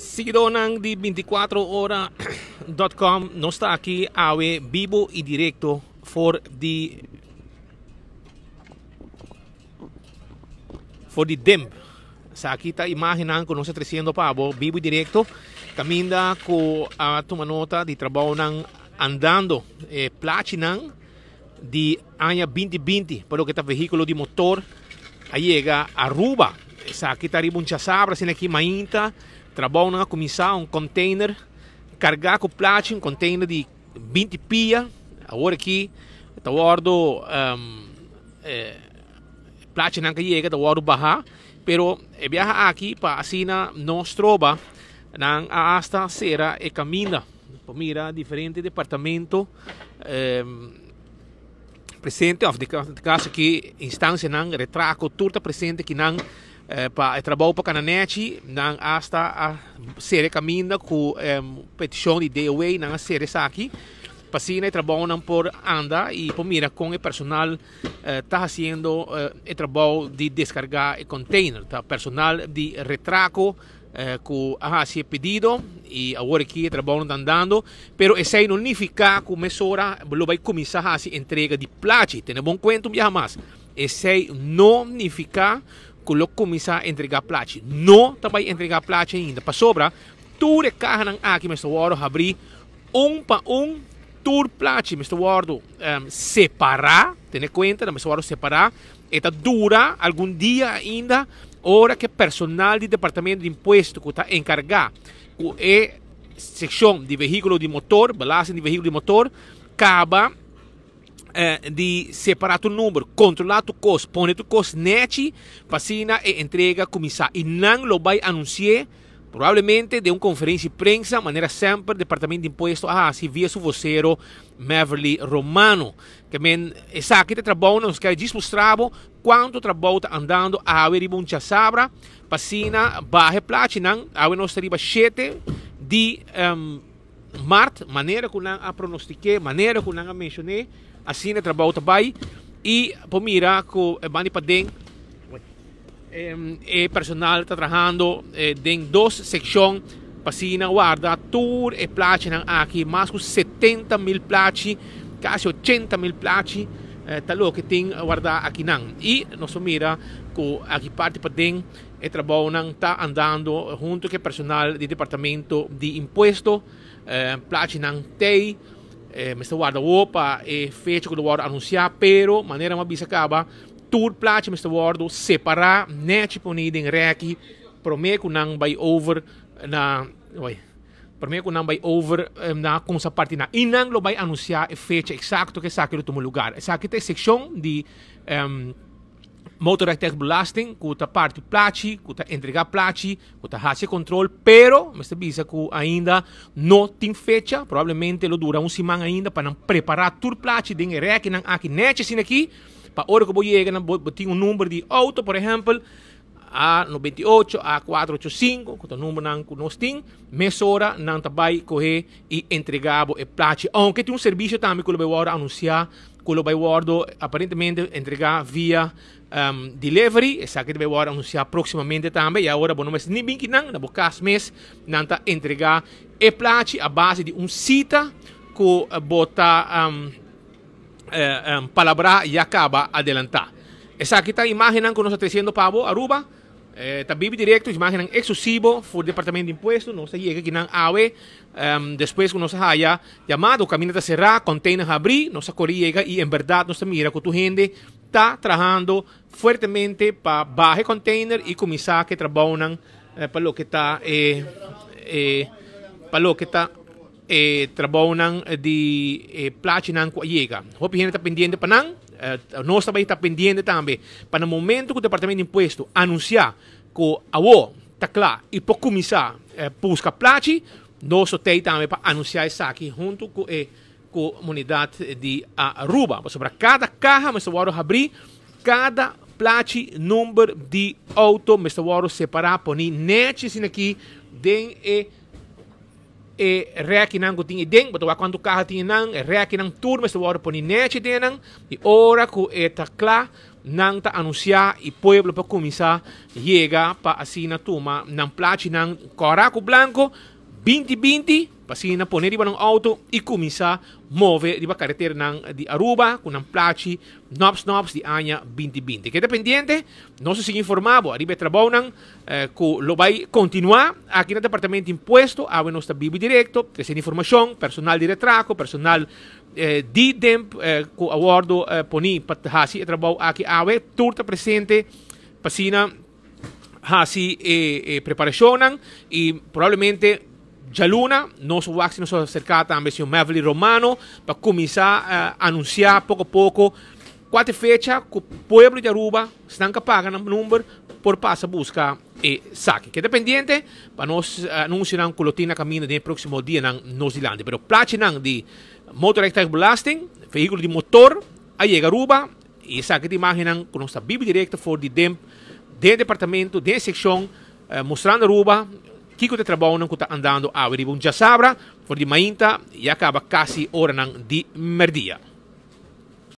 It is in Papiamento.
Siguidónan di binticuatro ora dot com, nos ta aki awe bibo y directo for di for di Demp. Esaki ta imagennan ku nos ta treciendo pa bo bibo y directo, kaminda ku a tuma nota di trabounan andando, e plachinan di aña binti binti pa loke ta vehíkulo di motor a yega Aruba. Esaki ta riba un chasabra asina aki mainta trabounan a kuminsá un container kargá ku plachi, un container di 20 pia. Awor aki ta wòrdu plachinan ku yega ta wòrdu bahá, pero e biaha aki pa asina no stroba nan a asta sera e kaminda. Por mira diferente departamento presente of di caso ki instancianan retraco tur ta presente ki nan pa e trabou pa cana nechi nan hasta a cera e caminda cu peticion di DOA nan a cera esaki pa asina e trabounan por anda y por mira con e personal ta haciendo e trabou di descarga e container ta personal di retraco. Ku a hasi e pedido i awor aki e trabounan ta andando, pero esei no nifiká ku mesora lo bai kuminsá hasi entrega di plachi. Tene bon kuenta un biaha mas, esei no nifiká ku lo kuminsá entregá plachi. No ta bai entregá plachi ainda, pasobra tur e kahanan aki mester wòrdu habrí un pa un, tur plachi mester wòrdu separá, tene kuenta nan mester wòrdu separá. E ta dura algun dia ainda ora ku e personal di Departamento di Impuesto ku ta enkargá ku e sekshon di vehíkulo di motor, belasting di vehíkulo di motor, kaba di separá tur number, kontrolá tur kos, pone tur kos nèchi pa asina e entrega kuminsá. I nan lo bai anunsi'é Probablemente den un conferencia di prensa, manera semper Departamento di Impuesto a haci via su vocero Meverly Romano. Ke men esaki ta e trabounan, nos kere djis mustra bo cuanto trabou ta andando awe riba un chasabra pa asina baha e plachinan. Awe nos ta riba shete di mart, manera cu nan a pronostique, manera cu nan a mencione, asina e trabou ta bay y por mira cu e banda di paden. E personal ta trahando den dos seccion pa asina warda tur e plachinan aki, mas cu 70 mil plachi, casi 80 mil plachi ta loke tin warda akinan. Y nos por mira cu aki parti paden e trabounan ta andando hunto cu e personal di Departamento di Impuesto. Plachinan tey, mester warda awo pa e fecha cu lo wordo anuncia, pero manera mi a bisa caba, Tur plachi mester wordo separa nechi poni den reki prome ku nan bai over na oi prome ku nan bai over na kumsa parti nan i nan lo bai anunsia e fecha eksakto ku esaki lo tuma lugar. Esaki ta e sekshon di Motorrijtuigbelasting ku ta parti plachi ku ta entrega plachi ku ta hasi e kontrol pero mester bisa ku ainda no tin fecha probablemente lo dura un siman ainda pa nan prepara tur plachi den e rekinan aki nechi asina aki. Pa ora ku bo yega nan bo tin un number di outo, por ehèmpel A 98, A 485, ku ta numbernan ku nos tin, mesora nan ta bai kohe i entregá bo e plachi. Ounke tin un servisio tambe ku lo bai wòrdu anunsiá, ku lo bai wòrdu aparentemente entregá via delivery, esaki ta bai wòrdu anunsiá próksimamente tambe, i awor bo no mester ni bin kinan, na bo kas mes nan ta entregá e plachi a base di un sita ku bo ta. Palabrá ya kaba adelantá. Esaki ta imágennan ku nos ta tresiendo pa bo, Aruba. Ta bibi direkto, imágennan eksklusivo for Departamento di Impuesto. Nos ta yega kinan awe despues ku nos a haya yamado. Kaminda ta será, kònteiner habrí, nos a kore yega i en bèrdat nos ta mira ku tur hende ta trahando fuertemente pa baha e kònteiner i kuminsá ku e trabounan pa loke ta e pa loke ta. E trabounan di e plachinan ku a yega. Hopi hende ta pendiente pa nan. Nos ta bai ta pendiente tambe pa na momento ku Departamento di Impuesto anunsiá ku awo ta kla i por kuminsá buska plachi, nos lo tei tambe pa anunsiá esaki huntu ku e komunidat di Aruba. Pasobra kada kaha mester wòrdu habrí, kada plachi number di outo mester wòrdu separá, poni nèchi asina aki den e. E rekinan ku tin ei den, bo ta wak kuantu kaha tin einan, e rekinan tur mester wòrdu poni nechi den nan, i ora ku e ta kla, Nan ta anuncia y pueblo pa cuminsa yega pa asina tuma nan plachinan cora cu blanco 2020 pa asina pone riba nan auto y cuminsa move riba careteranan di Aruba cu nan plachi nops nops di aña 2020. Keda pendiente, nos ta sigui informa bo ariba e trabounan cu lo bay continua aki na Departamento di Impuesto. Awe nos ta bibi directo, trece informacion, personal di retraco, personal di DIMP cu a wordo poni pa haci e trabou aki awe, tur ta presente pa asina haci e preparacionnan y probablemente djaluna nos wak si nos a acerca tambe señor Mevely Romano pa cuminsa anuncia poco poco cua ta e fecha cu pueblo di Aruba, esnan ca paga nan number, por pasa busca esaki. Keda pendiente pa nos anuncionan cu lo tin na caminda den e proximo dianan nos dilanti. Pero plachinan di motorrijtuigbelasting, vehiculo di motor, a yega Aruba y esaki ta imagennan cu nos ta bibi directo for di DIMP den departamento, den e seccion mustrando Aruba kico ta e trabounan cu ta andando awe riba un djasabra for di mainta y a caba casi oranan di merdia.